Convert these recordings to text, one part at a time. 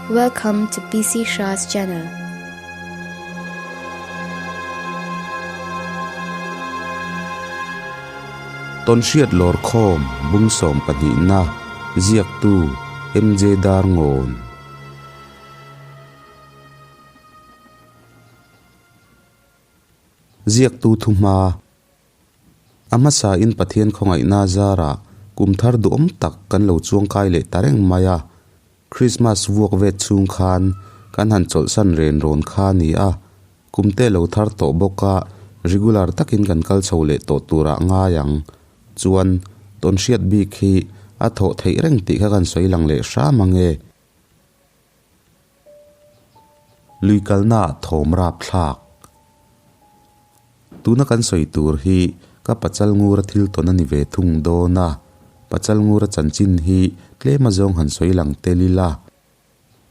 Welcome to PC Shah's channel. Tawnhriat Lawrkhawm bung sawmpahnihna ziaktu MJ Darngawn. Ziaktu thuhma. A hmasa in Pathian khawngaihna zarah kum thar duhawm tak kan lo chuangkai leh ta reng mai a. Krismas vuak vet chhung khan kan han chawlhsan ren rawn kha a ni a, kum te lo thar tawh bawk a, regular takin kan kal chho leh tawh turah ngai ang. Chuan, tawnhriat bik hi a thawh theih reng tih kha kan sawi lang leh hram ang e. Lui kalna ah thawm rap thlak. Tuna kan sawi tur hi ka pachal ngura thil tawn a ni ve thung dawn a, pachal ngura chanchin hi tlem azawng han sawi lang tel ila.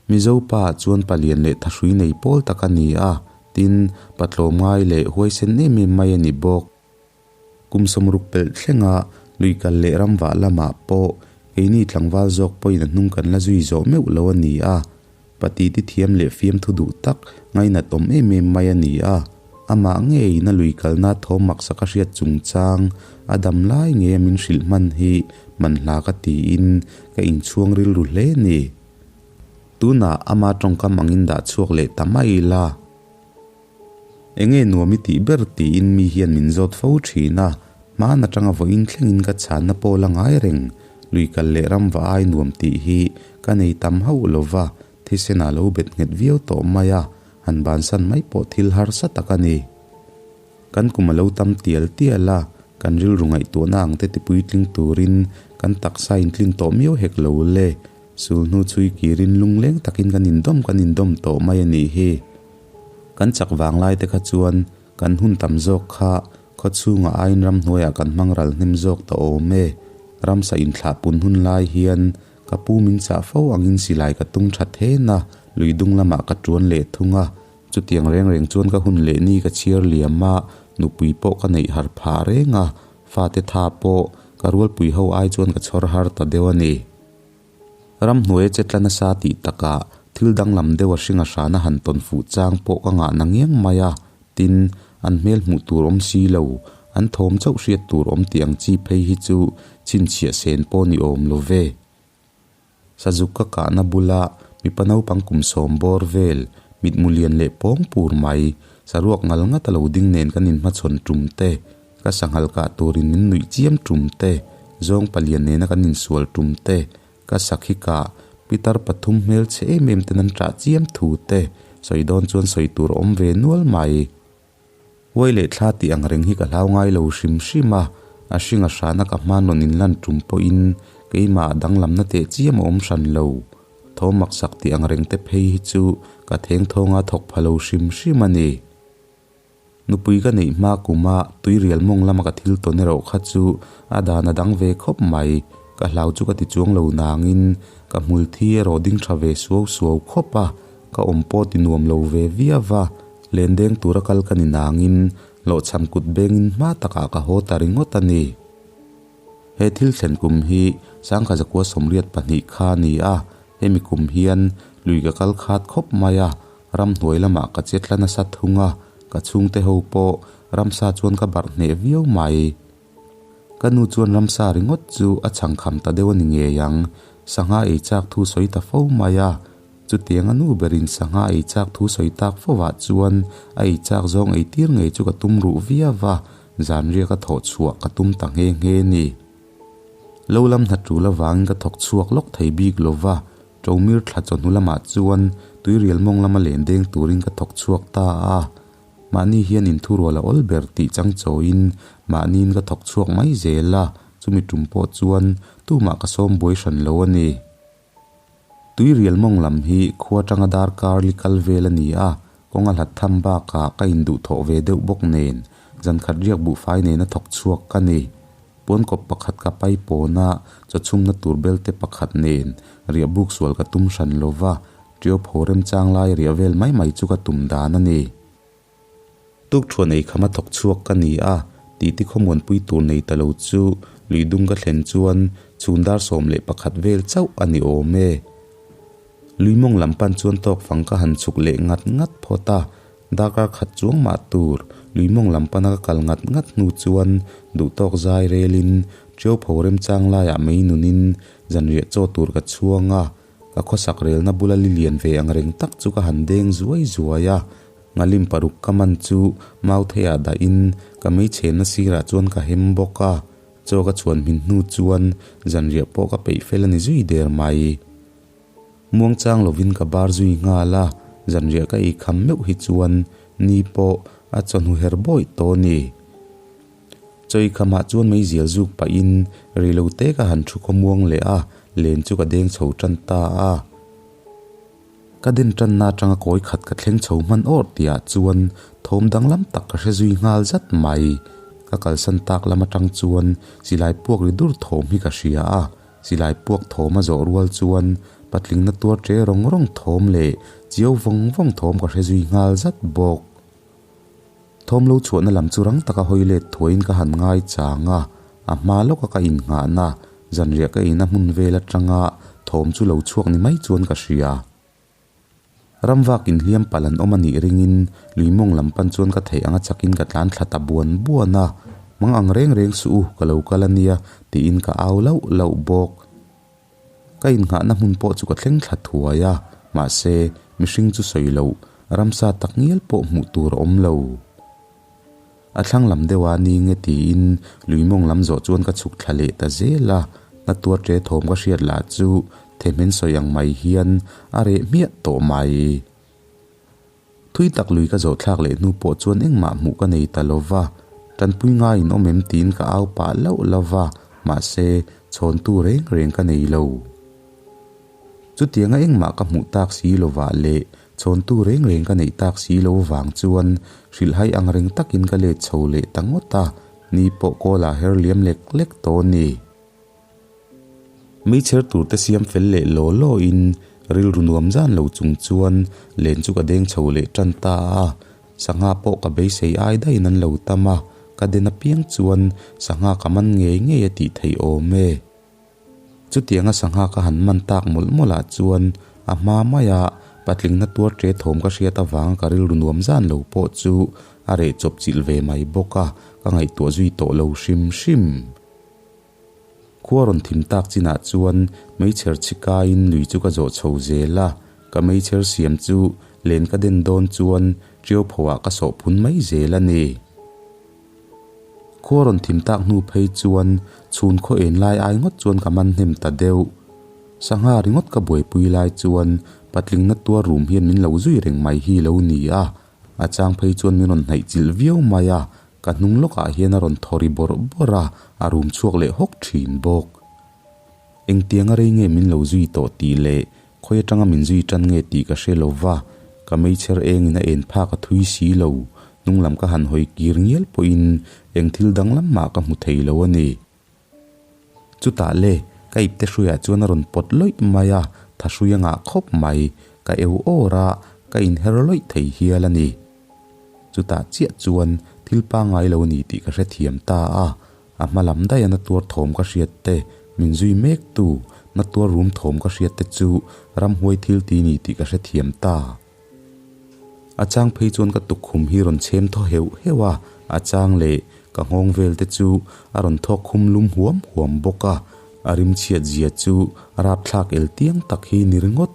Mizo pa chuan palian leh thahrui nei pawl tak a ni a, tin, patlawm ngai leh huaisen em em mai a ni bawk. Kum sawmruk pelh thlenga lui kal leh ram vah lamah pawh keini tlangval zawk pawhin a hnung kan la zui zawh meuh lo a ni a. Pati ti thiam leh fiamthu duh tak ngainat awm em em mai a ni a. Amah ngeiin a lui kalna thawm maksak a hriat chungchang a dam lai ngeia min hrilh hman hi manhla ka tiin ka inchhuang rilru hle ni. Tunah ama tawngkam angin dah chhuak leh ta mai ila. Enge nuam i tih ber tiin mi hian min zawt fo thin a, hman atanga vawiin thlengin ka chhanna pawl a ngai reng, lui kal leh ram va ai nuam tih hi ka nei tam hauh lo va, thisen ah lo bet nghet viau tawh mai a, han bansan mai pawh thil harsa tak a ni. Kan kum a lo tam tial tial a, kan rilru ngaihtuahna ang te tipuitling turin kan taksa intlin tawh miau hek lo le, sulhnu chhui kirin lungleng takin kan indawm kan indawm tawh mai a nih hi. Kan chak vang lai te kha chuan kan hun tam zawk kha khaw chhungah aiin ramhnuaiah kan hmang ral hnem zawk ta awm e. Ramsa inthlah pun hun lai hian ka pu min chah fo angin silai ka tung tha then a, lui dung lamah ka tuan leh thung a. Chutiang reng reng chuan ka hun leh ni ka chhiar liam a, nupui pawh ka neih har phah reng a, fate tha pawh ka rualpui ho ai chuan ka chhawr har ta deuh a ni. Ramhnuaia che tla nasa tih takah thil danglam deuh a hring a hrana han tawn fuh chang pawh ka ngah na ngiang mai a, tin, an hmel hmuh tur awm si lo, an thawm chauh hriat tur awm tih ang chi phei hi chu chhinchhiah sen pawh ni awm lo ve. Sazuk ka kahna bula mipa naupang kum sawm bawr vel, mitmu lian leh pawng pur mai, saruak ngal ngat a lo ding nen kan inhmachhawn tum te, Ka sanghal kah turin min nuih chiam tum te, zawng palian nena kan insual tum te, ka sakhi kah pitar pathum hmel chhe em em ten an ṭah chiam thu te, sawi dawn chuan sawi tur a awm ve nual mai. Huai leh thla tih ang reng hi ka hlau ngai lo hrim hrim a, a hring a hrana ka hman rawn inlan tum pawhin keimah danglamna teh chiam a awm hran lo. Thawm maksak tih ang reng te phei hi chu ka thengthawnga thawk pha lo hrim hrim a ni. Nupui ka neih hma kuma tuirial mawng lama ka thil tawn erawh kha chu a dan a dang ve khawp mai. Ka hlau chu ka ti chuang lo nangin ka hmul thi erawh ding tha ve suau suau khawp a, ka awm pawh ti nuam lo ve viau a. Lendeng tura kal ka ni nangin hlawhchham kut bengin hma takah ka haw ta ringawt a ni. He thil thlen kum hi Sangkha Zakua 82 kha a ni a, hemi kum hian lui ka kal khat khawp mai a, Ramhnuai lamah ka che tla nasa thung a, ka chhungte ho pawh ramsa chuan ka barh hneh viau mai. Ka nu chuan ramsa ringawt chu a chhangkham ta deuh a ni ngei ang, sangha ei chak thu sawi ta fo mai a. Chutiang a nu berin sangha ei chak thu sawi tak fo ah chuan a ei chak zawng ei tir ngei chu ka tum ruh viau a, zanriak a thawh chhuah ka tum ta nghe nghe ni. Lo lam hna tul avangin ka thawk chhuak lawk thei bik lo va, Ṭomir thla chawhnu lamah chuan tuirial mawng lama len deng turin ka thawk chhuak ta a, mahni hian inthurual a awl ber tih chang chawiin mahniin ka thawk chhuak mai zel a, chumi ṭum pawh chuan tumah ka sawm buai hran lo a ni. Tuirial mawng lam hi khua ṭanga darkar li kal vel a ni a, kawng a hlat tham bakah ka induhthawh ve deuh bawk nen zankhat riak buhfai nena thawk chhuak ka ni. Puankawp pakhat ka pai pawn a, chawchhumna tur belte pakhat nen riah buk sual ka tum hran lo va, ṭio pho remchang lai riah vel mai mai chu ka tum dan a ni. Tukthuan ei khama thawk chhuak ka ni a, titi khawmuanpui tur nei ta lo chu lui dung ka thlen chuan chhun dar 11 vel chauh a ni awm e. Lui mawng lam pan chuan tawk fang ka han chhuk leh ngat ngat phawt a, darkar khat chuang mah tur lui mawng lam pana ka kal ngat ngat hnu chuan duhtawk zai relin Ṭio pho remchang laiah mei nunin zanriah chaw tur ka chhuang a, ka khawsak relna bula li lian ve ang reng tak chu ka han deng zuai zuai a, nghalim paruk ka man chu mautheiah dahin ka mei chhenna sirah chuan ka hem bawk a, chaw ka chhuan hmin hnu chuan zanriah pawh ka peih fel a ni zui der mai. Muangchang lovin ka bar zui nghal a, zanriah ka ei kham meuh hi chuan ni pawh a chawhnu her bawih tawh a ni. Chawi khamah chuan meizial zuk pahin rilo te ka han thu khawmuang leh a, len chu ka deng chho tan ta a. Ka den tanna atanga kawi khat ka thleng chho hman awrh tihah chuan thawm danglam tak ka hre zui nghal zat mai. Ka kalsan tak lam atang chuan silai puak ri dur thawm hi ka hria a, silai puak thawm a zawh rual chuan patling na tuar che rawng rawng thawm leh chiau vawng vawng thawm ka hre zui nghal zat bawk. Thawm lo chhuahna lam chu rang taka hawi let thuaiin ka han ngai chang a, a hma lawka ka innghahna, zanriah ka eina hmun vel atanga thawm chu lo chhuak ni mai chuan ka hria. Ramvak inhliam palh an awm a nih ringin lui mawng lam pan chuan ka theih anga chakin ka tlan thla ta buan buan a, Mang ang reng reng suh u, ka lo kal a nia, tiin ka au lauh lauh bawk. Ka innghahna hmun pawh chu ka thleng thla thuai a, mahse, mihring chu sawi loh, ramsa tak ngial pawh hmuh tur a awm lo. A thlang lam deuh a ni nge tiin lui mawng lam zawh chuan ka chhuk thla leh ta zel a, na tuar ṭe thawm ka hriat lah chu thehmen sawi ang mai hian a reh hmiah tawh mai. Thui tak lui ka zawh thlak leh hnu pawh chuan engmah hmuh ka nei ta lo va, tanpui ngai in awm em tiin ka au pah lauh lauh va, mahse, chhawntu reng reng ka nei lo. Chutianga engmah ka hmuh tak si lo vah leh chhawntu reng reng ka neih tak si lo vang chuan hrilhhai ang reng takin ka let chho leh ta ngawt a, ni pawh kawl ah her liam lek lek tawh a ni. Meichher tur te siam fel leh law law in rilru nuam zan lo chung chuan len chu ka deng chho leh tan ta a, sangha pawh ka beisei ai daihin an lo tam a, ka den apiang chuan sangha ka man ngei ngei a tih theih awm e. Chutianga sangha ka han man tak mawlh mawlh ah chuan a hma maia patling na tuar ṭe thawm ka hriat avanga ka rilru nuam zan lo pawh chu a reh chawp chilh ve mai bawk a, ka ngaihtuah zui tawh lo hrim hrim. Khua rawn thim tak chinah chuan meichher chhi kaiin lui chu ka zawh chho zel a, ka meichher siam chu len ka den dawn chuan ṭiau phoah ka sawh phun mai zel a ni. Khua rawn thim tak hnu phei chuan chhun khaw en lai ai ngawt chuan ka man hnem ta deuh. Sangha ringawt ka buaipui lai chuan patling na tuar rum hian min lo zui reng mai hi lo ni a, a chang phei chuan min rawn hnaih chilh viau mai a, Ka hnung lawkah hian a rawn thaw ri bawrh bawrh a, a rum chhuak leh hawk thin bawk. Engtianga rei nge min lo zui tawh tih leh khawi atanga min zui tan nge tih ka hre lo va, ka meichher engin a en phak a thui si lo, hnung lam ka han hawi kir ngial pawhin eng thil danglam mah ka hmu thei lo a ni. Chutah le, ka ipte hruiah chuan a rawn pawt lawih mai a, tha hrui a ngah khawp mai, ka eu awr a, ka inher lawih thei hial a ni. Chutah chiah chuan thil pangngai lo a ni tih ka hrethiam ta a, a hma lam daih a na tuar thawm ka hriat te, min zui mek tu, na tuar rum thawm ka hriat te chu ramhuai thil ti ni tih ka hrethiam ta. A chang phei chuan ka tukkhum hi rawn chhem thaw heuh heuh a, a chang leh ka nghawng vel te chu a rawn thawk khum lum huam huam bawk a, a rim chhiat zia chu rapthlak el tiang tak hi ni ringawt.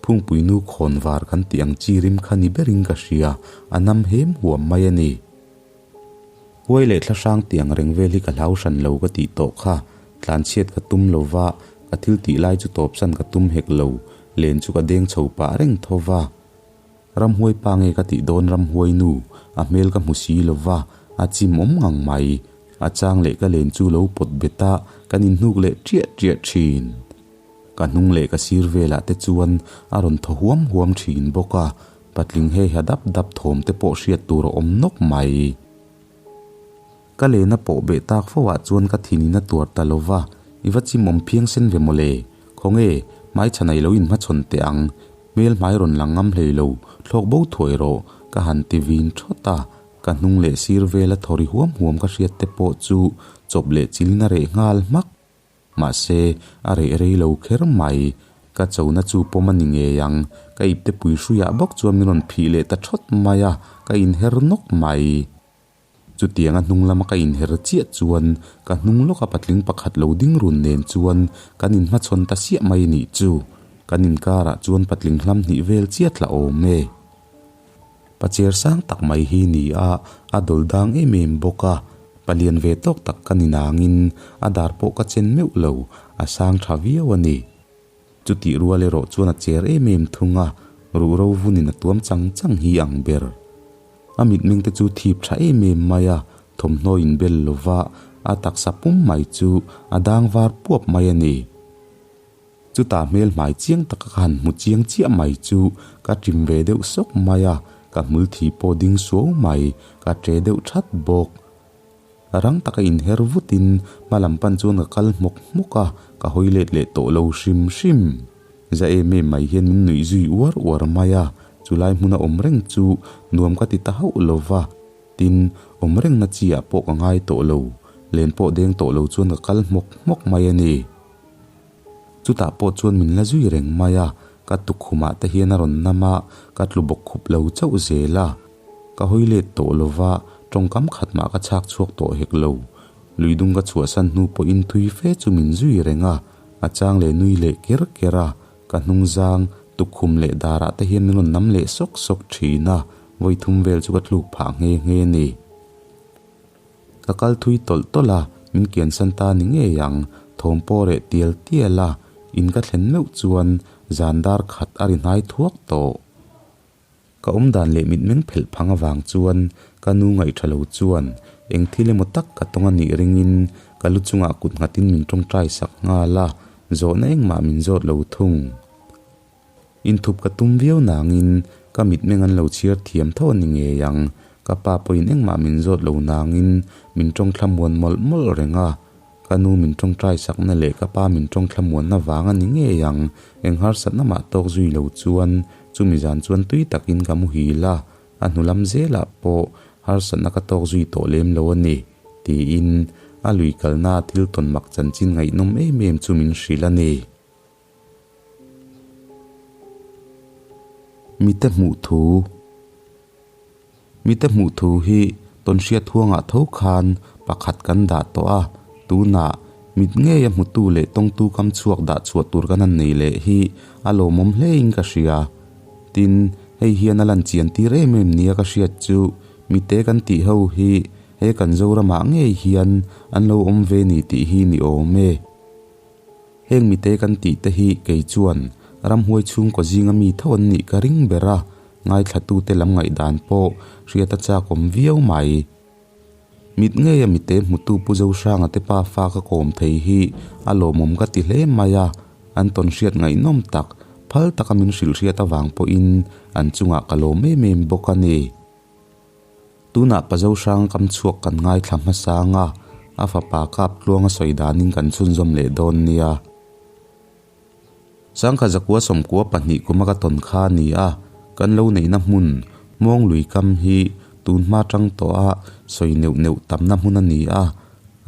Phungpui nu khawn var kan tih ang chi rim kha ni berin ka hria, a nam hem huam mai a ni. Huai leh thlahrang tih ang reng vel hi ka hlau hran lo ka tih tawh kha, tlanchhiat ka tum lo va, ka thil tih lai chu tawpsan ka tum hek lo, len chu ka deng chho pah reng tho va. Ramhuai pa nge ka tih dawn ramhuai nu, a hmel ka hmu si lo va, a chim awm ngang mai. A chang leh ka len chu lo pawt bet a, kan inhnuk leh ṭiah ṭiah ṭhin. Ka hnung leh ka sir velah te chuan a rawn thaw huam huam thin bawk a, patling hei ha dap dap thawm te pawh hriat tur a awm nawk mai. Ka lena pawh beh tak fo ah chuan ka thinin a tuar ta lo va, i va chimawm phiang sen ve mawle, khawnge hmaichhan ai lo inhmachhawn teh ang, hmel hmai rawn lang ngam hlei lo, thlawk bo thuai rawh, ka han ti vin thawt a, ka hnung leh sir vela thaw ri huam huam ka hriat te pawh chu chawp leh chilin a reh nghal hmak. Mahse, a reh rei lo kher mai. Ka chona chu pawm a ni ngei ang, ka ipte pui hruiah bawk chuan min rawn phih leh ta thawt mai a, ka inher nawk mai. Chutianga hnung lama ka inher chiah chuan ka hnung lawka patling pakhat lo ding run nen chuan kan inhmachhawn ta siah mai nih chu. Kan inkarah chuan patling hlam hnih vel chiah tla awm e. Pacher sang tak mai hi ni a, a dawl dang em em bawk a. Palian ve tawk tak ka ni nangin a dar pawh ka chen meuh lo, a sang tha viau a ni. Chutih rual erawh chuan a cher em em thung a, ruhro vunin a tuam chang chang hi ang ber. A mitmeng te chu thip tha em em mai a, thawmhnaw inbel lova a taksa pum mai chu a dang var puap mai a ni. Chutah hmel hmai chiang taka ka han hmu chiang chiah mai chu ka ṭim ve deuh sawk mai a, ka hmul thi pawh ding suau mai, ka ṭe deuh ṭhat bawk. Rang taka inher vutin hma lam pan chuan ka kal hmawk hmawk a, ka hawi let leh tawh lo hrim hrim. Za em em mai hian min nuih zui uar uar mai a, chulai hmuna awm reng chu nuam ka ti ta hauh lo va, tin, awm rengna chi ah pawh ka ngai tawh lo, len pawh deng tawh lo chuan ka kal hmawk hmawk mai a ni. Chutah pawh chuan min la zui reng mai a, ka tukkhumah te hian a rawn nam a, ka tlu bawk khup lo chauh zel a. Ka hawi let tawh lo va, tawngkam khat mah ka chhak chhuak tawh hek lo. Luidung ka chhuahsan hnu pawhin thui fe chu min zui reng a, a chang leh nui leh ker ker a, ka hnungzang, tukkhum leh darah te hian min rawn nam leh sawk sawk thin a, vawi thum vel chu ka tluk phah nghe nghe a ni. Ka kal thui tawlh tawlh a, min kiansan ta ni ngei ang, thawm pawh reh tial tial a, in ka thlen meuh chuan zan dar khat a ri hnai thuak tawh. Ka awm dan leh mitmeng phelh phang avang chuan ka nu ngaih tha lo chuan eng thil emaw tak ka tawng a nih ringin ka lu chungah kut nghatin min tawngtai sak nghal a, zawhna engmah min zawt lo thung. Inthup ka tum viau nangin ka mitmeng an lo chhiar thiam tho a ni ngei ang, ka pa pawhin engmah min zawt lo nangin min tawngthla muan mawlh mawlh reng a, Ka nu min tawngtai sakna leh ka pa min tawngthla muanna vang a ni ngei ang, eng harsatna mah tawk zui lo chuan chumi zan chuan tui takin ka muhil a, a hnu lam zelah pawh harsatna ka tawk zui tawh lem lo a ni, tiin a lui kalnaa thil tawn mak chanchin ngaihnawm em em chu min hrilh a ni. Mite hmuh thu Mite hmuh thu hi tawnhriat huangah tho khan pakhat kan dah tawh a, tunah mit ngeia hmutu leh tawngtu kam chhuak dah chhuah tur kan han nei leh hi a lawmawm hlein ka hria. Tin, hei hian a lan chian tir em em nia ka hriat chu mite kan tih ho hi he kan Zoramah ngei hian an lo awm ve ni tih hi ni awm e. Heng mite kan tih te hi kei chuan ramhuai chhungkaw zinga mi tho an nih ka ring ber a, ngaithlatute lam ngaihdan pawh hriat a chakawm viau mai. Mit ngeia mite hmutu Pu Zohranga te pa fa ka kawm thei hi a lawmawm ka ti hle mai a, an tawn hriat ngaihnawm tak, phal taka min hrilh hriat avang pawhin an chungah ka lawm em em bawk a ni. Tunah Pa Zohrang kam chhuak kan ngaithla hmasa ang a, a fapa kap tluang a sawi danin kan chhunzawm leh dawn nia. Sangkha zakua sawmkua pahnih kuma ka tawn kha a ni a, kan lo neihna hmun Hmawng lui kam hi tun hma tang tawh a sawi neuh neuh tamna hmun a ni a,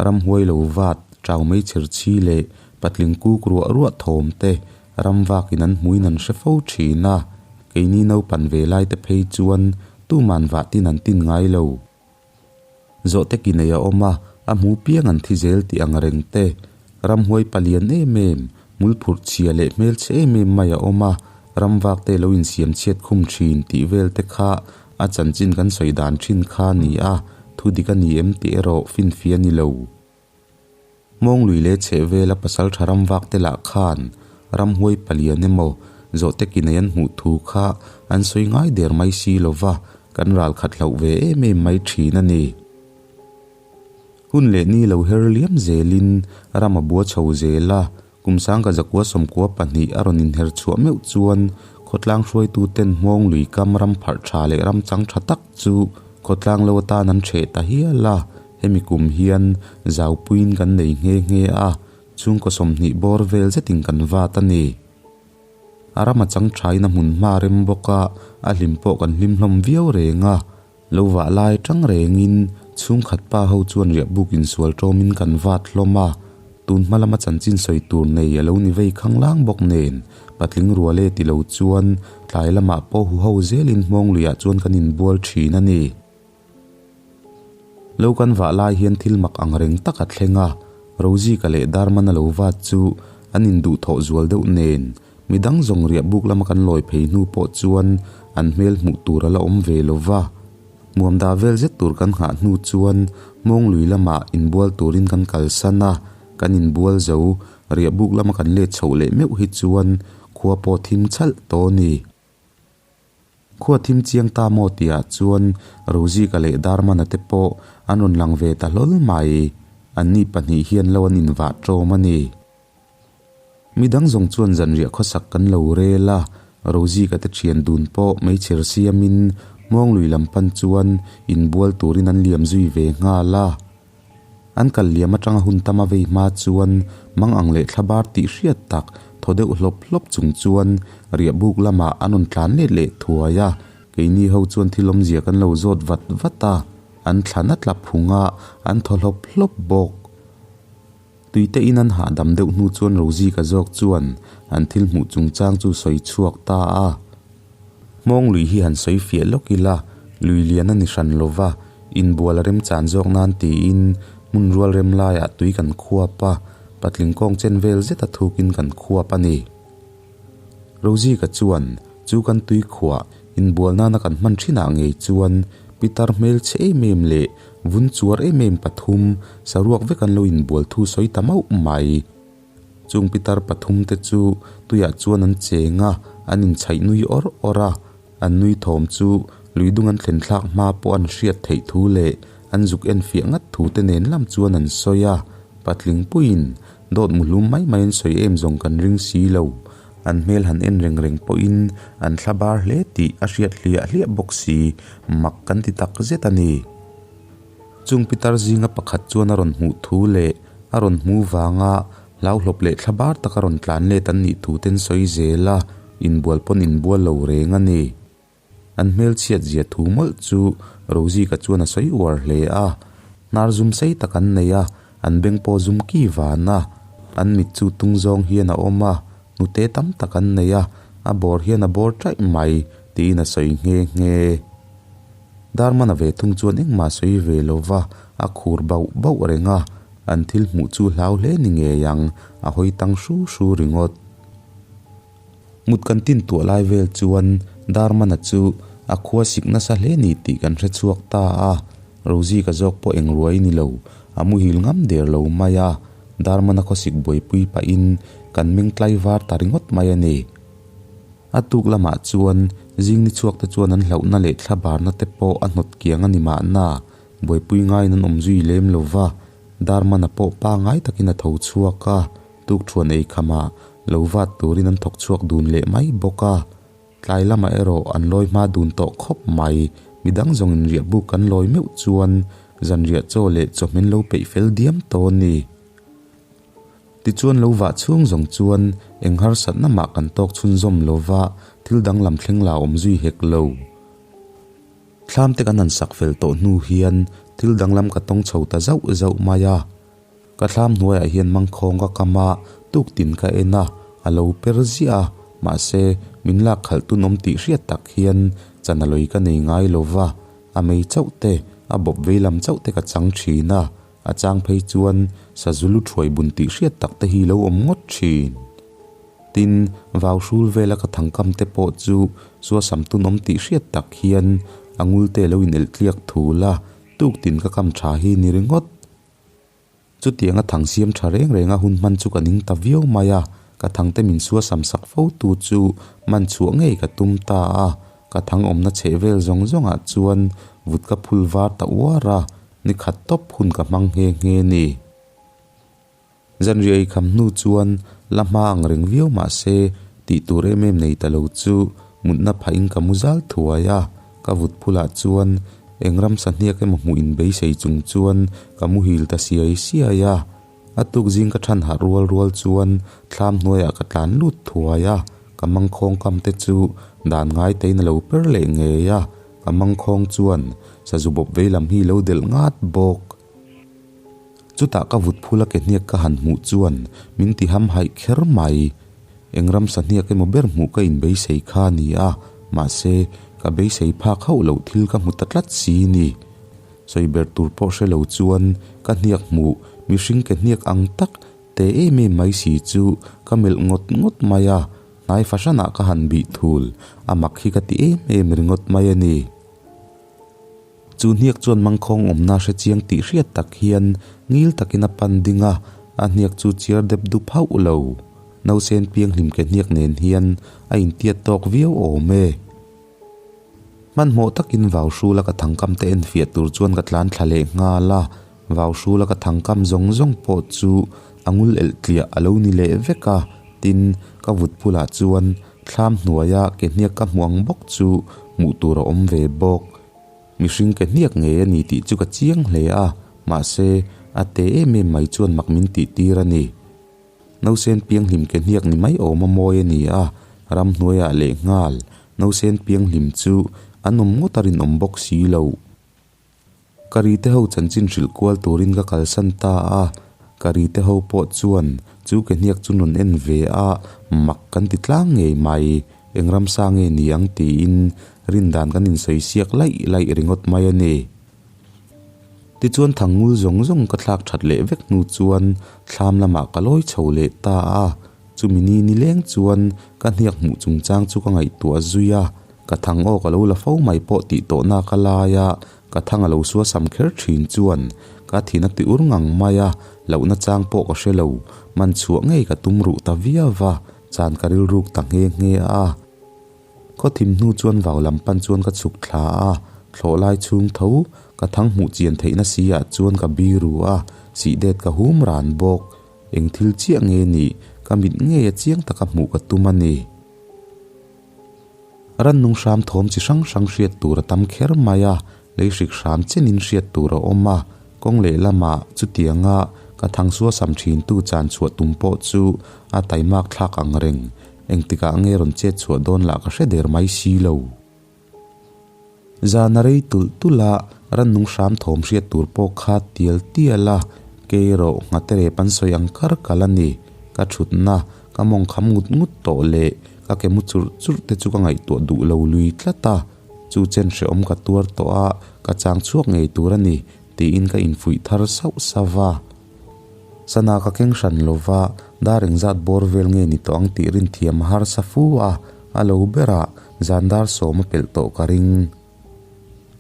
ramhuai lo vat, chau mai chher chhi leh patling kuk ruah ruah thawm te ram vakin an hmuin an hre fo thin a, keini naupan ve lai te phei chuan Tuman vah tin an tin ngai lo. Zawhte ki nei a awm a, a hmu piang an thi zel tih ang reng te. Ramhuai palian em em, hmul phurh chhia leh hmelchhe em em mai a awm a, ramvak te lo insiam chhiat khum thin tih vel te kha a chanchin kan sawi dan thin kha a ni a, thu dik a ni em tih erawh finfia ni lo. Hmawnglui leh chheh vela pasal tha ramvak te lah khan ramhuai palian emaw zawhte ki nei an hmuh thu kha an sawi ngai der mai si lo va, kan ral khat hlauh ve em em mai thin a ni. Hun leh ni lo her liam zelin ram a bua chho zel a, kum sangka zakua sawmkua pahnih a rawn inher chhuah meuh chuan khawtlang hruaituten Hmawnglui kam ram pharh tha leh ram chang tha tak chu khawtlang lo atan an hreh ta hial a. Hemi kum hian zaupuiin kan nei nghe nghe a, chhungkaw sawmhnih bawr vel zetin kan vat a ni. A ram a chang thain a hmun hma rem bawk a, a hlim pawh kan hlim hlawm viau reng a. Lo vah lai tang rengin chhungkhat pa ho chuan riahbuk insual tawmin kan vat hlawm a, tun hma lama chanchin sawi tur nei a lo ni vei khanglang bawk nen. Patling rual e ti lo chuan tlai lamah pawh huho zelin hmawng luiah chuan kan inbual thin a ni. Lo kan vah lai hian thil mak ang reng tak a thleng a, Rozika leh Darmana lo vat chu an induhthawh zual deuh nen midang zawng riah buk lama kan lawi phei hnu pawh chuan an hmel hmuh tur a la awm ve lo va. Muamda vel zet tur kan nghah hnu chuan hmawng lui lamah inbual turin kan kalsan a, kan inbual zo riah buk lama kan let chhoh leh meuh hi chuan khua pawh thim chhalh tawh a ni. Khua thim chiang ta maw tihah chuan Rozika leh Darmana te pawh an rawn lang ve ta hlawl mai. Anni pahnih hian lo an invah ṭawm a ni. Midang zawng chuan zanriah khawsak kan lo rel a, Rozika te ṭhian dun pawh meichher siamin Hmawnglui lam pan chuan inbual turin an liam zui ve nghal a. An kal liam atanga hun tam a vei hma chuan mang ang leh thlabar tih hriat tak thaw deuh hlawp hlawp chung chuan riah buk lamah an rawn tlan let leh thuai a, keini ho chuan thil awmzia kan lo zawt vat vat a, an thlan a tla phung a, an thaw hlawp hlawp bawk. Tuite in an hahdam deuh hnu chuan Rozika zawk chuan an thil hmuh chungchang chu sawi chhuak ta a. Hmawng lui hi han sawi fiah lawk ila, lui lian a ni hran lo va, inbual a remchan zawk nan tiin hmun rual rem laiah tui kan khuap a, patling kawng chen vel zeta thukin kan khuap a ni. Rozika chuan chu kan tui khuah inbual nana kan hman thinah ngei chuan pitar hmelchhe em em leh vun chuar em em pathum saruak vek an lo inbual thu sawi ta mauh mai. Chung pitar pathum te chu tuiah chuan an cheng a, an inchhaih nui awr awr a, an nui thawm chu lui dung an thlen thlak hma pawh an hriat theih thu leh an zuk en fiah ngat thu te nen lam chuan an sawi a, patling puiin dawt muhlum mai mai an sawi em zawng kan ring si lo, an hmel han en reng reng pawhin an thla bar hle tih a hriat hliah hliah bawk si, mak kan ti tak zet a ni. Chung pitar zinga pakhat chuan a rawn hmuh thu leh a rawn hmu vanga hlauhlawp leh thlabar taka rawn tlan let an nih thu ten sawi zel a, inbual pawn inbual lo reng a ni. An hmelchhiat zia thu mawlh chu Rozika chuan a sawi uar hle a, hnar zum sei tak an nei a, an beng pawh zum ki van a, an mit chu tung zawng hian a awm a, hnute tam tak an nei a, a bawr hian a bawr chaih mai tiin a sawi nghe nghe. Darmana ve thung chuan engmah sawi ve lo va, a khur bauh bauh reng a, an thil hmuh chu hlau hle ni ngei ang, a hawi tang hru hru ringawt. Mut kan tin tuah lai vel chuan Darmana chu a khua sik nasa hle ni tih kan hre chhuak ta a, Rosie ka zawk pawh eng ruai ni lo, a muhil ngam der lo mai a, Darmana khawsik buaipui pahin kan meng tlaivar ta ringawt mai a ni. A tuk lamah chuan zing ni chhuak te chuan an hlauhna leh thlabarna te pawh a hnawt kiang a ni mahna, buaipui ngaiin an awm zui lem lo va, Darmana pawh pangai takin a tho chhuak a, tukthuan ei khamah lo vat turin an thawk chhuak dun leh mai bawk a. Tlai lamah erawh an lawi hma dun tawh khawp mai, midang zawng inriah buk kan lawi meuh chuan zanriah chaw leh chawhmin lo peih fel diam tawh a ni. Tichuan lo vah chhung zawng chuan eng harsatna mah kan tawk chhunzawm lo va, thil danglam thleng la awm zui hek lo. Thlam te kan han sak fel tawh hnu hian thil danglam ka tawng chho ta zauh zauh mai a. Ka thlam hnuaiah hian mangkhawng ka kam a, tuktin ka en a, a lo per ziah a, mahse min lak khalh tun awm tih hriat tak hian chan a lawi ka nei ngai lo va, a mei chauh te, a bawp vei lam chauh te ka chang thin a. A chang phei chuan sazu lu thuai bun tih hriat tak te hi lo awm ngawt thin. Tin, vau hrul vela ka thangkam te pawh chu suasam tunawm tih hriat tak hian a ngul te lo inelh tliak thul a, tuktin ka kam tha hi ni ringawt. Chutianga thang siam tha reng renga hun hman chu ka ning ta viau mai a, ka thangte min suasam sak fo tu chu man chhuah ngei ka tum ta a, ka thang awmna chheh vel zawng zawngah chuan vut ka phul var ta uar a, Ni khat tawp hun ka hmang nghe nghe ni. Zanriah ei kham hnu chuan la hma ang reng viau mah se tih tur em em nei ta lo chu mutna phahin ka mu zal thuai a, ka vut phulah chuan eng ramsa hniak emaw hmuh in beisei chung chuan ka muhil ta siai siai a. A tuk zing ka than harh rual rual chuan thlam hnuaiah ka tlan lut thuai a, ka mangkhawng kam te chu dan ngai tein a lo per leh ngei a, ka mangkhawng chuan sazu bawp vei lam hi lo delh ngat bawk. Chutah ka vut phula ke hniak ka han hmuh chuan min ti ham haih kher mai. Eng ramsa hniak emaw ber hmuh ka inbeisei kha a ni a, mahse, ka beisei phak hauh loh thil ka hmu ta tlat si ni. Sawi ber tur pawh hre lo chuan ka hniak hmuh mihring ke hniak ang tak te em em mai si chu ka melh ngawt ngawt mai a, hnai fahranah ka han bih thul, a mak hi ka ti em em ringawt mai a ni. Chu hniak chuan mangkhawng awmna hre chiang tih hriat tak hian ngil takin a pan ding a, a hniak chu chiar dep dup hauh lo. Nausen pianghlim ke hniak nen hian a intiat tawk viau awm e. Hmanhmawh takin vau hrula ka thangkam te enfiah tur chuan ka tlan thla leh nghal a, vau hrula ka thangkam zawng zawng pawh chu a ngul elh tliah a lo ni leh vek a, tin, ka vut bulah chuan thlam hnuaia ke hniak ka hmu ang bawk chu hmuh tur a awm ve bawk. Mihring ke hniak ngei a ni tih chu ka chiang hle a, mahse, a te em em mai chuan mak min tih tir a ni. Nausen pianghlim ke hniak ni mai awm a mawi a ni a, ramhnuaiah leh nghal nausen pianghlim chu an awm ngawt a rinawm bawk si lo. Ka rite ho chanchin hrilh kual turin ka kalsan ta a, ka rite ho pawh chuan chu ke hniak chu rawn en ve a, mak kan ti tlang ngei mai, eng ramsa nge ni ang tiin rindan kan insawi siak laih laih ringawt mai a ni. Tichuan thangngul zawng zawng ka thlak that leh vek hnu chuan thlam lamah ka lawi chho leh ta a, chumi ni nileng chuan ka hniak hmuh chungchang chu ka ngaihtuah zui a, ka thang aw ka lo la fo mai pawh tih tawhna ka lai a, ka thang a lo sua sam kher thin chuan ka thin a ti ur ngang mai a, lohna chang pawh ka hre lo, man chhuah ngei ka tum ruh ta viau va, chan ka rilruk ta nghe nghe a. Khaw thim hnu chuan vau lam pan chuan ka chhuk thla a, thlawh lai chhung tho ka thang hmuh chian theihna si ah chuan ka bi ru a, sih det ka hum ran bawk. Eng thil chiah nge nih ka mit ngei a chiang taka hmuh ka tum a ni. Rannung hram thawm chi hrang hrang hriat tur a tam kher mai a, lei hrik hram chenin hriat tur a awm a, kawng lehlamah chutianga ka thang suasam thintu chan chhuah tum pawh chu a taimak thlak ang reng. Engtikah nge rawn chet chhuah dawn lah ka hre der mai si lo. Zan a rei tulh tulh a, rannung hram thawm hriat tur pawh kha tial tial a, kei erawh nghate rep an sawi ang kar kal a ni. Ka thutna, ka mawng kham ngut ngut tawh leh ka ke mu churh churh te chu ka ngaihtuah duh lo lui tlat a, chu chen hrehawm ka tuar tawh a, ka chang chhuak ngei tur a ni tiin ka infuih thar sauh sauh a. Sana ka keng hran lova, dar engzat bawr vel nge ni tawh ang tih rinthiam a harsa fu a, a lo berah zan dar sawm a pelh tawh ka ring.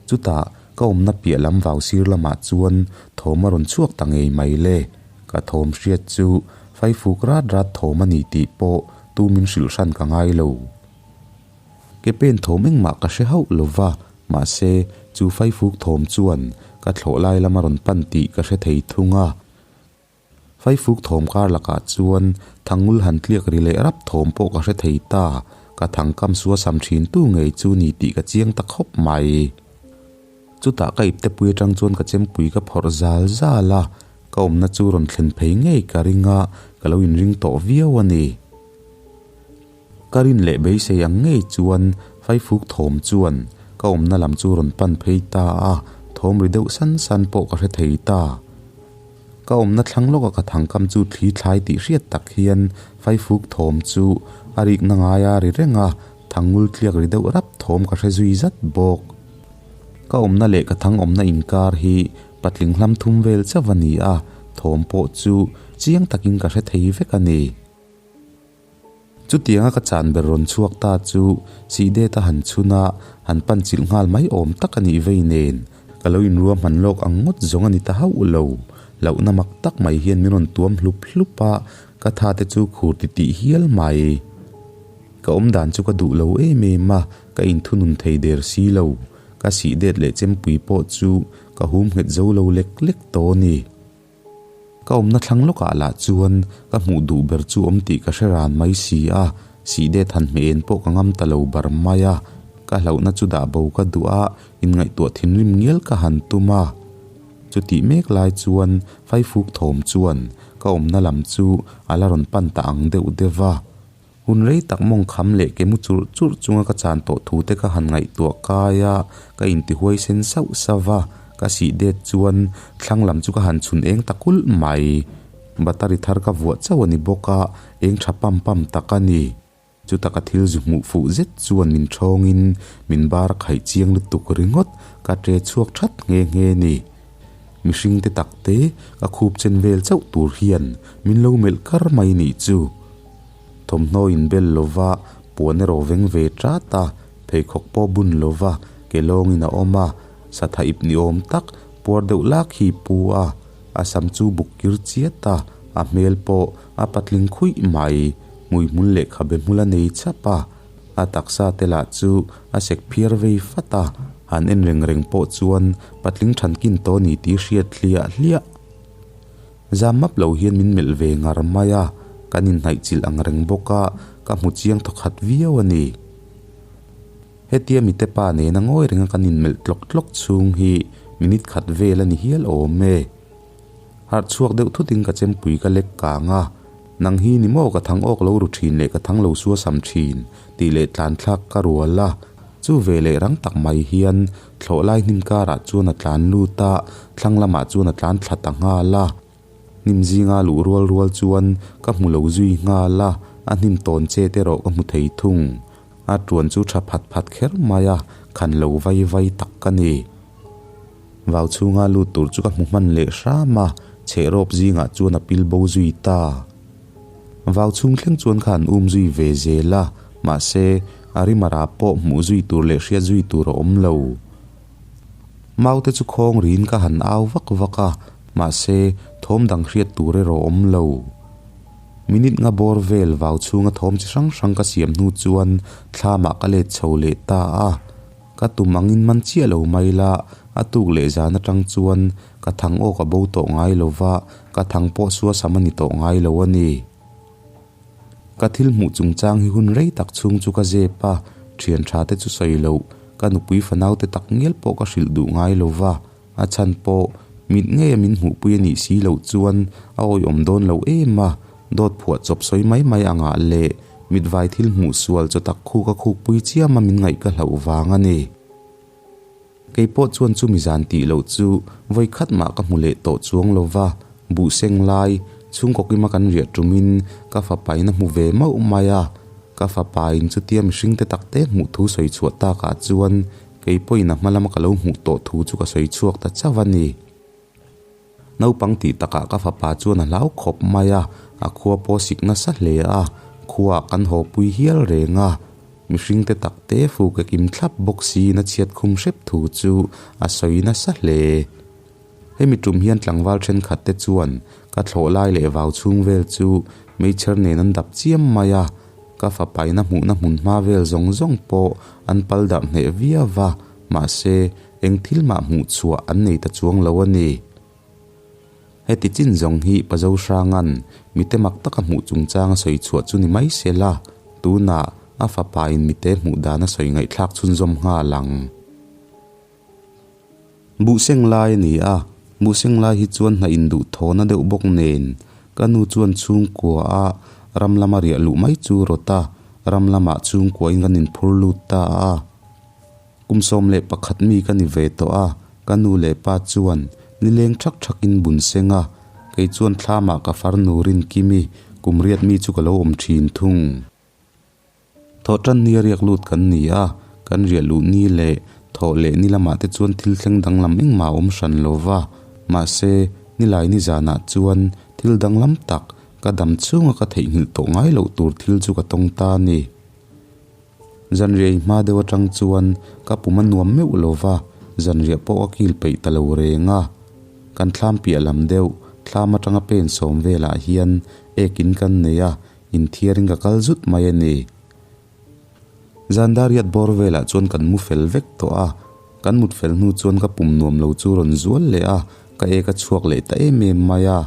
Chutah ka awmna piah lam vau sir lamah chuan thawm a rawn chhuak ta ngei mai le. Ka thawm hriat chu faifuk rat rat thawm a ni tih pawh tu min hrilh hran ka ngai lo. Ke pen thawm engmah ka hre hauh lova, mahse chu faifuk thawm chuan ka thlawh lai lama rawn pan tih ka hre thei thung a. Faifuk thawm kar lakah chuan thangul han tliak ri leh rap thawm pawh ka hre thei ta, ka thangkam sua sam thin tu ngei chu ni tih ka chiang ta khawp mai. Chutah ka iptepui atang chuan ka chempui ka phawrh zal zal a, ka awmna chu rawn thlen phei ngei ka ring a, ka lo inring tawh viau a ni. Ka rin leh beisei ang ngei chuan Faifuk thawm chuan ka awmna lam chu rawn pan phei ta a, thawm ri deuh san san pawh ka hre thei ta. Ka awmna thlang lawka ka thangkam chu thli thlai tih hriat tak hian Faifuk thawm chu a rikna ngaia ri reng a, thangngul tliak ri deuh rap thawm ka hre zui zat bawk. Ka awmna leh ka thang awmna inkar hi patling hlam thum vel chauh a ni a, thawm pawh chu chiang takin ka hre thei vek a ni. Chutianga ka chan ber rawn chhuak ta chu Sihdet a han chhun a, han pan chilh nghal mai awm tak a nih vei nen, ka lo inrua hman lawk ang ngawt zawng a ni ta hauh lo. Hlauhna mak tak mai hian min rawn tuam hlup hlup a, ka tha te chu khur ti tih hial mai. Ka awm dan chu ka duh lo em em a, ka inthunun thei der si lo. Ka Sihdet leh Chempui pawh chu ka hum nghet zo lo lek lek tawh a ni. Ka awmna thlang lawkah lah chuan ka hmuh duh ber chu awm tih ka hre ran mai si a, sihdet han hmeh en pawh ka ngam ta lo bar mai a, ka hlauhna chu dah bo ka duh a, inngaihtuah thinrim ngial ka han tum a. Chutih mek lai chuan Faifuk thawm chuan ka awmna lam chu a la rawn pan ta ang deuh deuh va. Hun rei tak mawng kham leh ke mu churh churh chunga ka chan tawh thu te ka han ngaihtuah kai a, ka intihuai sen sauh sauh va, ka sih det chuan thlang lam chu ka han chhun eng ta kulh mai. Battery thar ka vuah chauh a ni bawk a, eng tha pam pam tak a ni. Chuta ka thil zu hmuh fuh zet chuan min thawngin min bar a khaih chiang lutuk ringawt, ka ṭe chhuak that nghe nghe ni. Mihring te tak te ka khup chen vel chauh tur hian min lo melh kar mai nih chu. Thawmhnaw inbel lova puan erawh veng ve ṭat a, pheikhawk pawh bun lova ke lawngin a awm a, satha ip ni awm tak puar deuh lak hi pu a, a sam chu buk kir chiat a, a hmel pawh a patling khuih mai, hmuihmul leh khabe hmul a nei chap a, a taksa te lah chu a sek phiar vei fat a, han en reng reng pawh chuan patling thankin tawh a ni tih hriat hliah hliah. Zam map lo hian min melh ve ngar mai a, kan inhnaih chilh ang reng bawk a, ka hmu chiang thawkhat viau a ni. Hetia mite pa nena ngawi renga kan inmelh tlawk tlawk chhung hi minute khat vel a ni hial awm e. Harh chhuak deuh thutin ka chempui ka lek kang a, Nang hi ni maw ka thang awk lo ru thin leh ka thang lo suasam thin tih leh tlan thlak ka rual a, chu ve leh rang tak mai hian thlawh lai hnim karah chuan a tlan lut a, thlang lamah chuan a tlan thla ta nghal a. Hnim zinga luh rual rual chuan ka hmu lo zui nghal a, a hnim tawn chet erawh ka hmu thei thung. A tuan chu tha phat phat kher mai a, khan lo vai vai tak ka ni. Vau chhunga lut tur chu ka hmu hman leh hram a, chhehrawp zingah chuan a pil bo zui ta. Vau chhung thleng chuan kha an um zui ve zel a, mahse, a rimara pawh hmuh zui tur leh hriat zui tur a awm lo. Maute chu khawng riin ka han au vak vak a, mahse, thawm dang hriat tur erawh awm lo. Minute nga bawr vel vau chhunga thawm chi hrang hrang ka siam hnu chuan thlamah ka let chho leh ta a. Ka tum angin man chiah lo mai la, a tuk leh zan atang chuan ka thang aw ka bo tawh ngai lo va, ka thang pawh suasam a ni tawh ngai lo a ni. Ka thil hmuh chungchang hi hun rei tak chhung chu ka zep a, thian tha te chu sawi loh, ka nupui fanau te tak ngial pawh ka hrilh duh ngai lo va, a chhan pawh mit ngeia min hmuhpui a nih si loh chuan a awihawm dawn lo em a, dawt phuah chawp sawi mai mai angah leh mitvai thil hmuh sual chaw tak khuk a khukpui chiam a min ngaih ka hlauh vang a ni. Kei pawh chuan chumi zan tih loh chu vawi khat mah ka hmu leh tawh chuang lo va, buh seng lai, chhungkaw kima kan riah tumin ka fapain a hmu ve mauh mai a, ka fapain chutia mihring te takte hmuh thu sawi chhuah takah chuan kei pawhin a hma lama ka lo hmuh tawh thu chu ka sawi chhuak ta chauh a ni. Naupang tih takah ka fapa chuan a hlau khawp mai a, a khua pawh sik nasa hle a, khuaah kan haw pui hial reng a. Mihring te tak te fu ke kim thlap bawk siin a chhiat khum hrep thu chu a sawi nasa hle. Hemi tum hian tlangval thenkhat te chuan ka thlawh lai leh vau chhung vel chu meichher nen an dap chiam mai a, ka fapaina hmuhna hmun hma vel zawng zawng pawh an pal darh hneh viau va, mahse Eng thil mah hmuh chhuah an nei ta chuang lo a ni. Heti chin zawng hi Pazo Hranga'n mite mak taka hmuh chungchang a sawi chhuah chu ni mai se la, tunah a fapain mite hmuh dan a sawi ngaihthlak chhunzawm nghal ang. Buhseng lai a ni a, buhseng lai hi chuan hna induh thawhna deuh bawk nen ka nu chuan chhungkua a ram lama riah luh mai chu rawt a, ram lamah chhungkuain kan inphur lut ta a. Kum 11 mi ka ni ve tawh a, ka nu leh pa chuan nileng thak thakin bun seng a, kei chuan thlamah ka farnu Rinkimi kum riat mi chu ka lo awm thin thung. Thawhtan ni a riak lut kan ni a, kan riah luh ni leh thawh leh ni lamah te chuan thil thleng danglam engmah a awm hran lo va, mahse nilai ni zanah chuan thil danglam tak ka dam chhunga ka theihnghilh tawh ngai loh tur thil chu ka tawng ta a ni. Zanriah i hma deuh atang chuan ka pum a nuam meuh lo va, zanriah pawh ka kil peih ta lo reng a. Kan thlam piah lam deuh, thlam atanga pen sawm velah hian ek in kan nei a, inthiarin ka kal zut mai a ni. Zandariat bawr velah chuan kan mu fel vek tawh a, kan mut fel hnu chuan ka pum nuam lo chu rawn zual leh a, ka ek a chhuak leh ta em em mai a.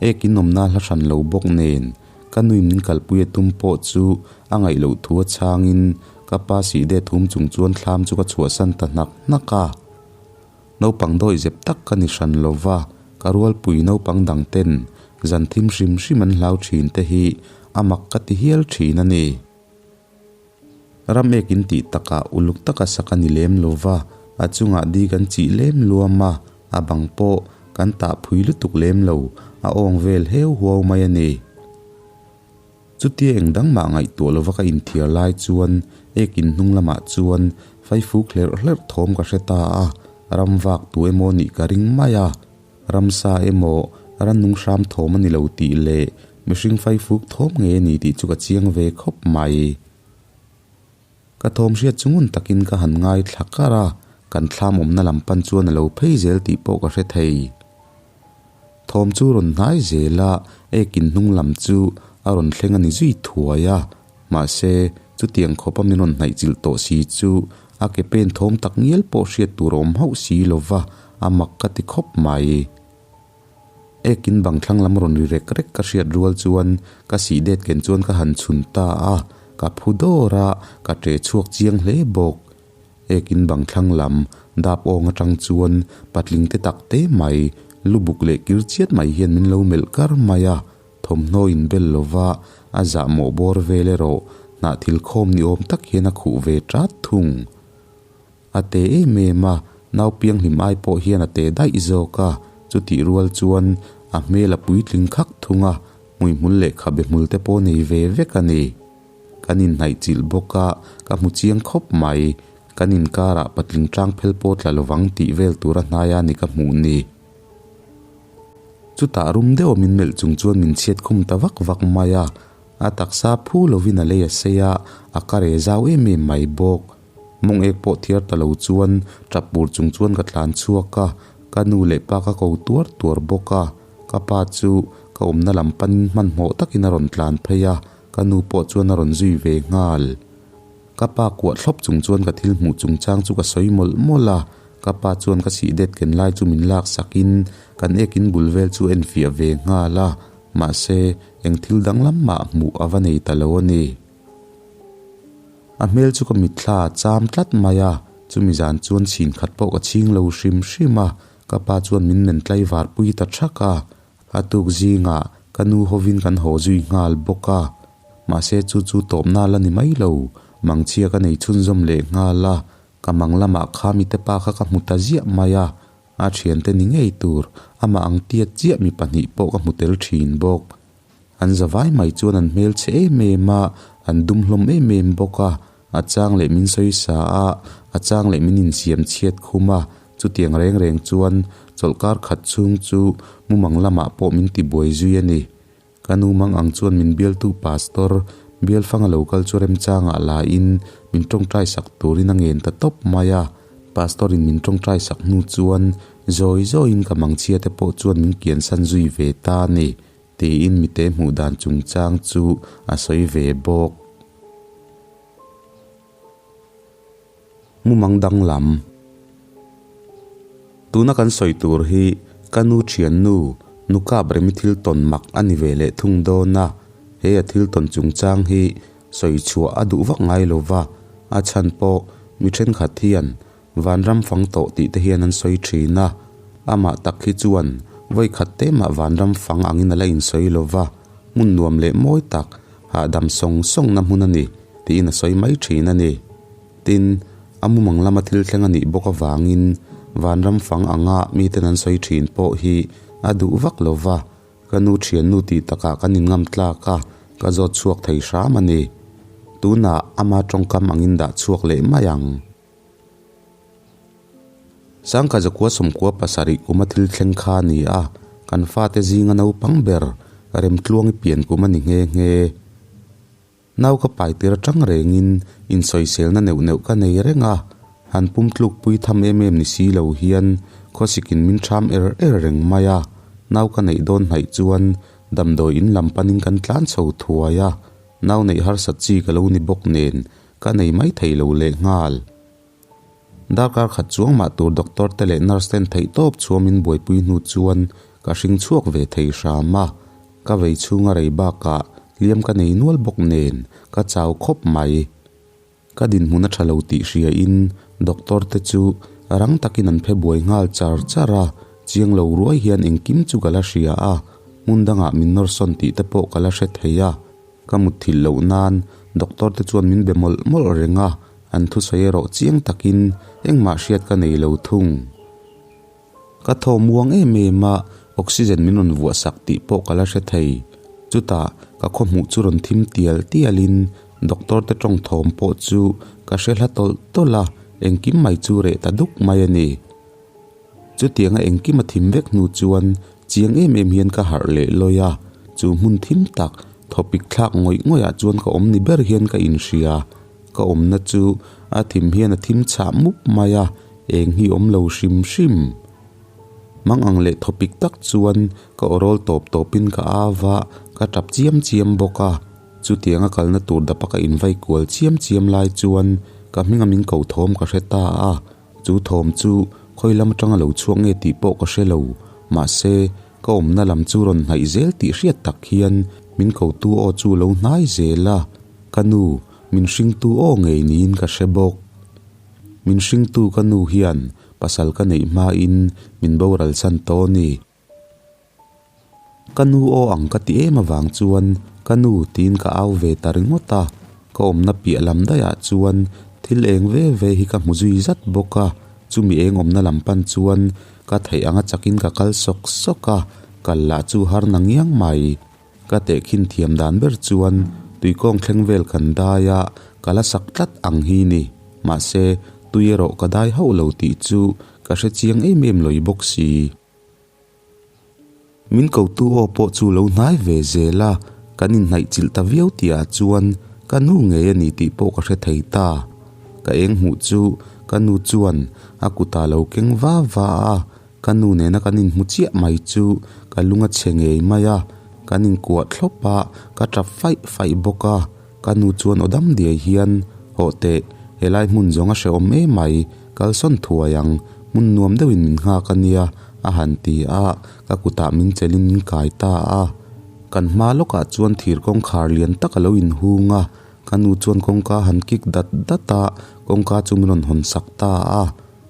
Ek in awmna hla hran lo bawk nen, Ka nui min kalpui a tum pawh chu a ngaih loh thu a chhangin ka pa sih det hum chung chuan thlam chu ka chhuahsan ta hnak hnak a. Naupang dawi zep tak ka ni hran lo va, ka rualpui naupang dang ten zan thim hrim hrim an hlau thin te hi a mak ka ti hial thin a ni. Ram ek in tih takah uluk taka sak a ni lem lo va, a chungah di kan chih lem luam a, a bang pawh kan tah phui lutuk lem lo. a awng vel heu huau mai a ni. Chutia eng dang mah ngaihtuah lova ka inthiar lai chuan ek in hnung lamah chuan faifuk hlerh hlerh thawm ka hre ta a, ram vak tu emaw nih ka ring mai a. Ramsa emaw rannung hram thawm a ni lo tih leh mihring faifuk thawm ngei a ni tih chu ka chiang ve khawp mai. Ka thawm hriat chu ngun takin ka han ngaithla kar a, kan thlam awmna lam pan chuan a lo phei zel tih pawh ka hre thei. Thawm chu rawn hnai zel a, ekin hnung lam chu a rawn thleng a ni zui thuai a, mahse chutiang khawpa min rawn hnaih chilh tawh si chu a ke pen thawm tak ngial pawh hriat tur a awm hauh si lo va, a mak ka ti khawp mai. Ekin bang thlang lam rawn ri rek rek ka hriat rual chuan ka sih det ken chuan ka han chhun ta a, ka phu dawr a, ka ṭe chhuak chiang hle bawk. Ekin bang thlang lam dap awng atang chuan patling te tak te mai, lu buk leh kir chiat mai hian min lo melh kar mai a, thawmhnaw in bel lova a zahmawh bawr vel erawh hnah thil khawm ni awm tak hian a khuh ve ṭat thung. A te em em a, nau pianghlim ai pawh hian a te daih zawk a, chutih rual chuan a hmel a puitling khak thung a, hmuihmul leh khabe hmul te pawh nei ve vek a ni. Kan inhnaih chilh bawk a, ka hmu chiang khawp mai, kan inkarah patling tang phel pawh tla lovang tih vel tura hnaia ni ka hmuh ni. Chutah rum deuh a min melh chung chuan min chhiat khum ta vak vak mai a, a taksa phu lovin a lei a sei a, a ka re zau em em mai bawk. Mawng ek pawh thiar ta lo chuan tap bur chung chuan ka tlan chhuak a, ka nu leh pa ka ko tuar tuar bawk a, ka pa chu ka awmna lam panin hmanhmawh takin a rawn tlan phei a, ka nu pawh chuan a rawn zui ve nghal. Ka pa kuah thlawp chung chuan ka thil hmuh chungchang chu ka sawi mawlh mawlh a, ka pa chuan ka sih det ken lai chu min lak sakin kan ekin bul vel chu a enfiah ve nghal a, mahse eng thil danglam mah hmuh a va nei ta lo a ni. A hmel chu ka mitthla a cham tlat mai a, chumi zan chuan chhin khat pawh ka chhing lo hrim hrim a, ka pa chuan min men tlai var pui ta thak a, a tuk zingah ka nu hovin kan haw zui nghal bawk a, mahse chu chu tawpna la ni mai lo, mangchhia ka nei chhunzawm leh nghal a, ka mang lamah kha mite pa kha ka hmu ta ziah mai a, a thiante ni ngei tur amah ang tiat chiah mi pahnih pawh ka hmu tel thin bawk. An za vai mai chuan an hmel chhe em em a, an dum hlawm em em bawk a, a chang leh min sawi sa a, a chang leh min insiam chhiat khum a, chutiang reng reng chuan chawlhkar khat chhung chu mumang lamah pawh min ti buai zui a ni. Ka nu mang ang chuan min bialtu pastor bialfanga lo kal chu remchangah la in min tawngtai sak turin a ngen ta tawp mai a, pastor in min tawngtai sak hnu chuan zawi zawiin ka mangchhia te pawh chuan min kiansan zui ve ta a ni. Tiin mite hmuh dan chungchang chu a sawi ve bawk. Mumang danglam. Tuna kan sawi tur hi ka nu thiannu Nukap Remi thil tawn mak a ni ve leh thung dawn a, he a thil tawn chungchang hi sawi chhuah a duh vak ngai lo va, a chhan pawh mi thenkhat hian Vanram fang tawh tih te hian an sawi thin a, amah tak hi chuan vawi khat te mah vanram fang angin a la insawi lo va, hmun nuam leh mawi tak, hahdam sawng sawng na hmun a ni tiin a sawi mai thin a ni. Tin, a mumang lama thil thleng a nih bawk avangin vanram fang anga miten an sawi thin pawh hi a duh vak lo va, ka nu thiannu tih takah kan inngam tlak a, ka zawt chhuak thei hram a ni. Tunah ama tawngkam angin dah chhuak leh mai ang. Sangkha zakua sawmkua pasarih kum a thil thleng kha a ni a, kan fate zinga naupang ber Remtluangi pian kum a ni nghe nghe. Nau ka pai tir atang rengin insawiselna neuh neuh ka nei reng a, han pum tluk pui tham em em ni si lo hian khawsikin min ṭham er er reng mai a, nau ka neih dawn hnaih chuan damdawi in lam panin kan tlan chho thuai a, nau neih harsat chi ka lo ni bawk nen Ka nei mai thei lo leh nghal. Darkar khat chuang mah tur doctor te leh nurse ten theih tawp chhuamin buaipui hnu chuan ka hring chhuak ve thei hram a. Ka vei chhunga rei bakah hliam ka nei nual bawk nen ka chau khawp mai. Ka dinhmun a tha lo tih hriain doctor te chu rang takin an phe buai nghal char char a, chiang lo ruai hian engkim chu ka la hria a, hmun dangah min nawr sawn tih te pawh ka la hre thei a. Ka mutthilh loh nan doctor te chuan min be mawlh mawlh reng a, an thusawi erawh chiang takin engmah hriat ka nei lo thung. Ka thaw muang em em a, Oxygen min rawn vuah sak tih pawh ka la hre thei. Chutah ka khaw hmuh chu rawn thim tial tial in doctor te tawng thawm pawh chu ka hre hla tawlh tawlh a, engkim mai chu reh ta duk mai a ni. Chutianga engkim a thim vek hnu chuan chiang em em hian ka harh leh lawi a, chu hmun thim tak thawpik thlak ngawih ngawih ah chuan ka awm ni ber hian ka inhria. Ka awmna chu a thim hian a thim chhah mup mai a, eng hi awm lo hrim hrim. Mang ang leh thawpik tak chuan ka awrawl tawp tawpin ka au a, ka tap chiam chiam bawk a. Chutianga kalna tur dapa ka invai kual chiam chiam lai chuan ka hminga min ko thawm ka hre ta a. Chu thawm chu khawi lam atanga lo chhuak nge tih pawh ka hre lo. Mahse, ka awmna lam chu rawn hnaih zel tih hriat tak hian min kotu aw chu lo hnai zel a, ka nu, min hringtu aw ngei niin ka hre bawk. Min hringtu ka nu hian pasal ka neih hmain min boral san tawh a ni. Ka nu aw ang ka ti em avang chuan ka nu tiin ka au ve ta ringawt a, ka awmna piah lam daihah chuan thil eng ve ve hi ka hmu zui zat bawk a, chumi eng awmna lam pan chuan ka theih anga chakin ka kal sawk sawk a, kal lah chu har na ngiang mai. Ka tehkhin thiam dan ber chuan tuikawng thleng vel kan dai a, ka la sak tlat ang hi ni. Mahse, tui erawh ka dai hauh lo tih chu ka hre chiang em em lawih bawk si. Min kotu aw pawh chu lo hnai ve zel a, kan inhnaih chilh ta viau tihah chuan ka nu ngei a ni tih pawh ka hre thei ta. Ka eng hmuh chu ka nu chuan a kutah lo keng va va a, Ka nu nena kan inhmu chiah mai chu ka lung a chhe ngei mai a, kan inkuah thlawp a, ka tap faih faih bawk a. Ka nu chuan aw dam diai hian, Hawh teh, helai hmun zawng a hrehawm em mai, kalsawn thuai ang, hmun nuam deuhin min nghak a nia, a han ti a, ka kutah min chelhin min kai ta a. Kan hma lawkah chuan thir kawngkhar lian tak a lo inhung a, ka nu chuan kawngka han kik dat dat a, kawngka chu min rawn hawn sak ta a.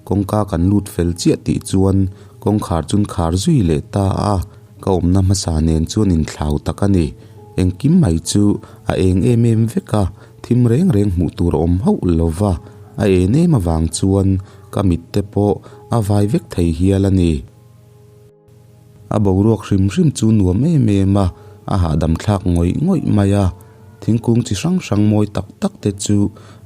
Kawngka kan lut fel chiah tih chuan kawngkhar chun khar zui leh ta a, ka awmna hmasa nen chuan inthlau tak a ni. Engkim mai chu a eng em em vek a, thim reng reng hmuh tur a awm hauh lo va, a en em avang chuan ka mit te pawh a vai vek thei hial a ni. A boruak hrim hrim chu nuam em em a, a hahdam thlak ngawih ngawih mai a. Thingkung chi hrang hrang mawi tak tak te chu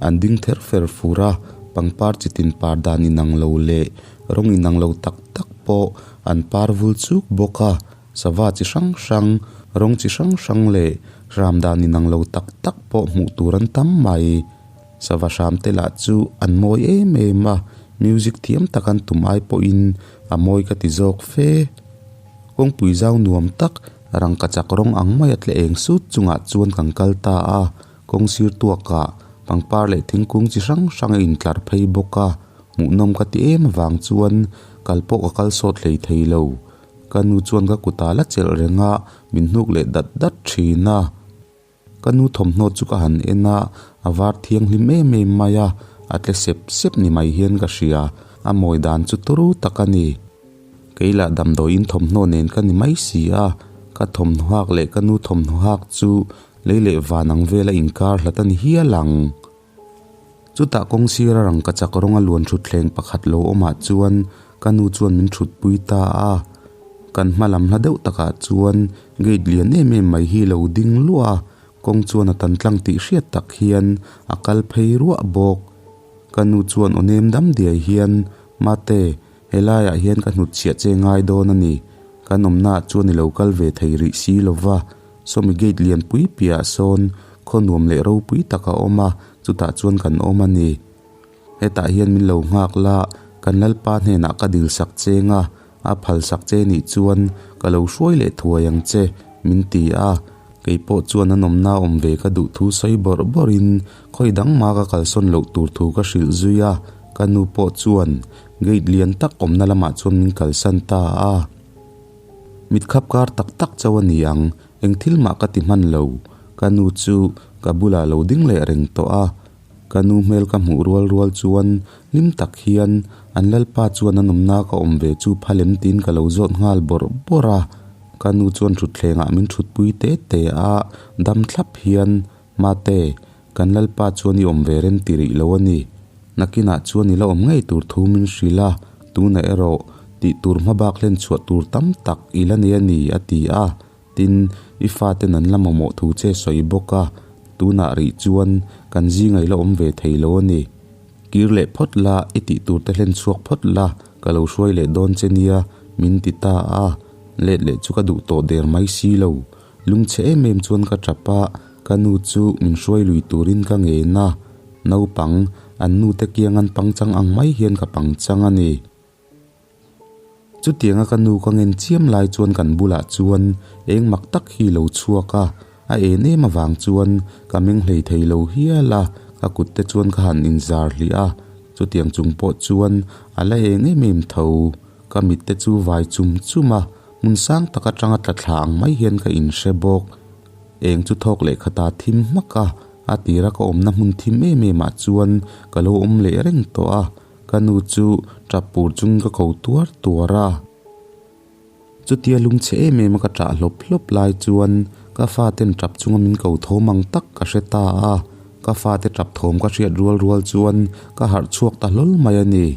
an ding ther fer fur a, pangpar chi tin par dan inang lo leh rawng inang lo tak tak pawh an par vul chuk bawk a. Sava chi hrang hrang, rawng chi hrang hrang leh hram dan inang lo tak tak pawh hmuh tur an tam mai. Sava hram te lah chu an mawi em em a, music thiam tak an tum ai pawhin a mawi ka ti zawk fe. Kawngpui zau nuam tak rangka chak rawng ang mai a tle eng sut chungah chuan kan kal ta a, kawng sir tuakah pangpar leh thingkung chi hrang hrang a intlar phei bawk a, hmuhnawm ka ti em avang chuan kal pawh ka kal sawt hlei thei lo. Ka nu chuan ka kutah la chelh reng a, min hnuk leh dat dat thin a. Ka nu thawmhnaw chu ka han en a, a var thianghlim em em mai a, a tle sep sep ni mai hian ka hria, a mawi dan chu turu tak a ni. Kei lah damdawiin thawmhnaw nen ka ni mai si a, ka thawmhnaw hak leh ka nu thawmhnaw hak chu lei leh van ang vela inkar hlat a ni hial ang. Chutah kawng sira rangkachak rawnga luan thutthleng pakhat lo awmah chuan ka nu chuan min thutpui ta a. Kan hma lam hla deuh takah chuan gate lian em em mai hi lo ding luah a, kawng chuan a tan tlang tih hriat tak hian a kal phei ruah bawk. Ka nu chuan aw nem dam diai hian, Mate, helaiah hian ka hnutchhiah che ngai dawn a ni. Kan awmnaah chuan i lo kal ve thei rih si lova. Sawmi gate lianpui piahah sawn khaw nuam leh ropui tak a awm a, chutah chuan kan awm a ni. Hetah hian min lo nghak la, kan Lalpa hnenah ka dil sak cheng a, a phal sak che nih chuan ka lo hruai leh thuai ang che, min ti a. Kei pawh chuan an awmna awm ve ka duh thu sawi bawrh bawrhin khawi dang mah ka kalsawn loh tur thu ka hrilh zui a, ka nu pawh chuan gate lian tak awmna lamah chuan min kalsan ta a. Mit khap kar tak tak chauh a ni ang, eng thil mah ka ti hman lo. Ka nu chu ka bulah lo ding leh reng tawh a. Ka nu hmel ka hmuh rual rual chuan hlim tak hian an lalpa chuan a nawmna ka awm ve chu phalem tiin ka lo zawt nghal bawrh bawrh a. Ka nu chuan thutthlengah min thutpui te te a, dam thlap hian, Mate, kan lalpa chuan i awm ve rem ti rih lo a ni. Nakinah chuan i la awm ngei tur thu min hrilh a, tunah erawh Tih tur hmabak hlen chhuah tur tam tak i la nei a ni, a ti a. Tin, i faten an la mamawh thu che sawi bawk a, tunah rih chuan kan zinga i la awm ve thei lo a ni. Kir leh phawt la, i tih tur te hlen chhuak phawt la, ka lo hruai leh dawn che nia, min ti ta a. Let leh chu ka duh tawh der mai si lo. Lungchhe em em chuan ka tap a, ka nu chu min hruai lui turin ka ngen a. Naupang, an nu te kiang an pangchang ang mai hian ka pangchang a ni. Chutianga ka nu ka ngen chiam lai chuan kan bulah chuan eng mak tak hi lo chhuak a, a en em avang chuan ka meng hlei thei lo hial a, ka kut te chuan ka han inzar hlih a, chutiang chung pawh chuan a la eng em em tho. Ka mit te chu vai chum chum a, hmun sang tak atanga tla thla ang mai hian ka inhre bawk. Eng chu thawk leh khata thim hmak a, a tira ka awmna hmun thim em em ah chuan ka lo awm leh reng tawh a. Ka nu chu tap pur chung ka ko tuar tuar a. Chutia lungchhe em em a ka tah hlawp hlawp lai chuan ka faten tap chunga min ko thawm ang tak ka hre ta a. Ka fate tap thawm ka hriat rual rual chuan ka harh chhuak ta hlawl mai a ni.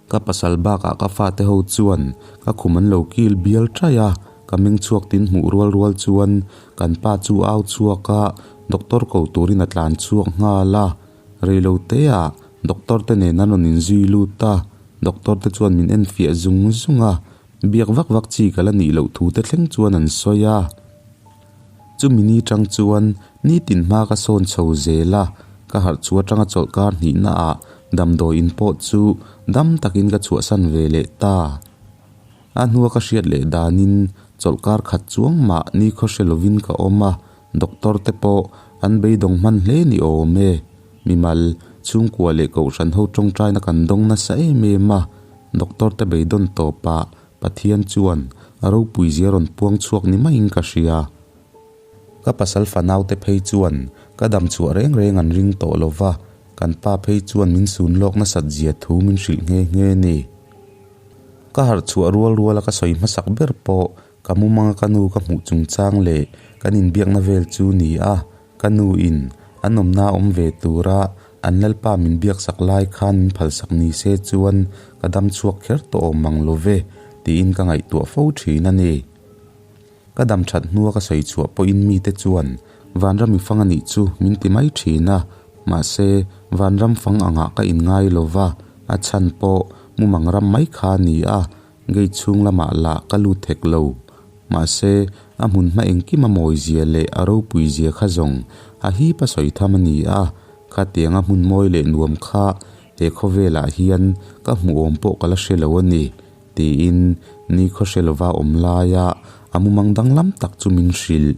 Ka pasal bakah ka fate ho chuan ka khum an lo kil bial ṭaih a, ka meng chhuak tin hmuh rual rual chuan kan pa chu au chhuak a, doctor ko turin a tlan chhuak nghal a. Reilo teah doctor te nen an rawn inzui lut a, doctor te chuan min enfiah zung zung a, biak vak vak chi ka la nih loh thu te thleng chuan an sawi a. Chumi ni tang chuan nitin hma ka sawn chho zel a, ka harh chu atanga chawlhkar hnihna ah damdawi in pawh chu dam takin ka chhuahsan ve leh ta. A hnua ka hriat leh danin chawlhkar khat chuang mah nikhaw hre lovin ka awm a, Doctor te pawh an beidawng hman hle ni awm e. Mimal, chhungkua leh kohhran ho tawngtaina kan dawng nasa em em a, doctor te beidawn tawpah Pathian chuan a ropui zia rawn puang chhuak ni maiin ka hria. Ka pasal fanau te phei chuan ka dam chhuah reng reng an ring tawh lo va, kan pa phei chuan min sun lawk nasat zia thu min hrilh nghe nghe ni. Ka harh chhuah rual ruala ka sawi hmasak ber pawh Ka mumanga ka nu ka hmuh chungchang leh kan inbiakna vel chu ni a, ka nu in an awmna awm ve tura an lalpa min biaksak lai khan min phalsak ni se chuan ka dam chhuak kher tawh awm mang lo ve tiin ka ngaihtuah fo thin a ni. Ka dam that hnua ka sawi chhuah pawhin mite chuan Vanram i fang a nih chu min ti mai thin a, mahse Vanram fang angah ka inngai lo va, a chhan pawh mumang ram mai kha a ni a, Gate chhung lamah lah ka lut thek lo. Mahse, a hmun hma engkim a mawi zia leh a ropui zia kha zawng a hip a sawi tham a ni a, khatianga hmun mawi leh nuam kha he khawvelah hian ka hmuh awm pawh ka la hre lo a ni, tiin ni khaw hre lova awm laia a mumang danglam tak chu min hrilh.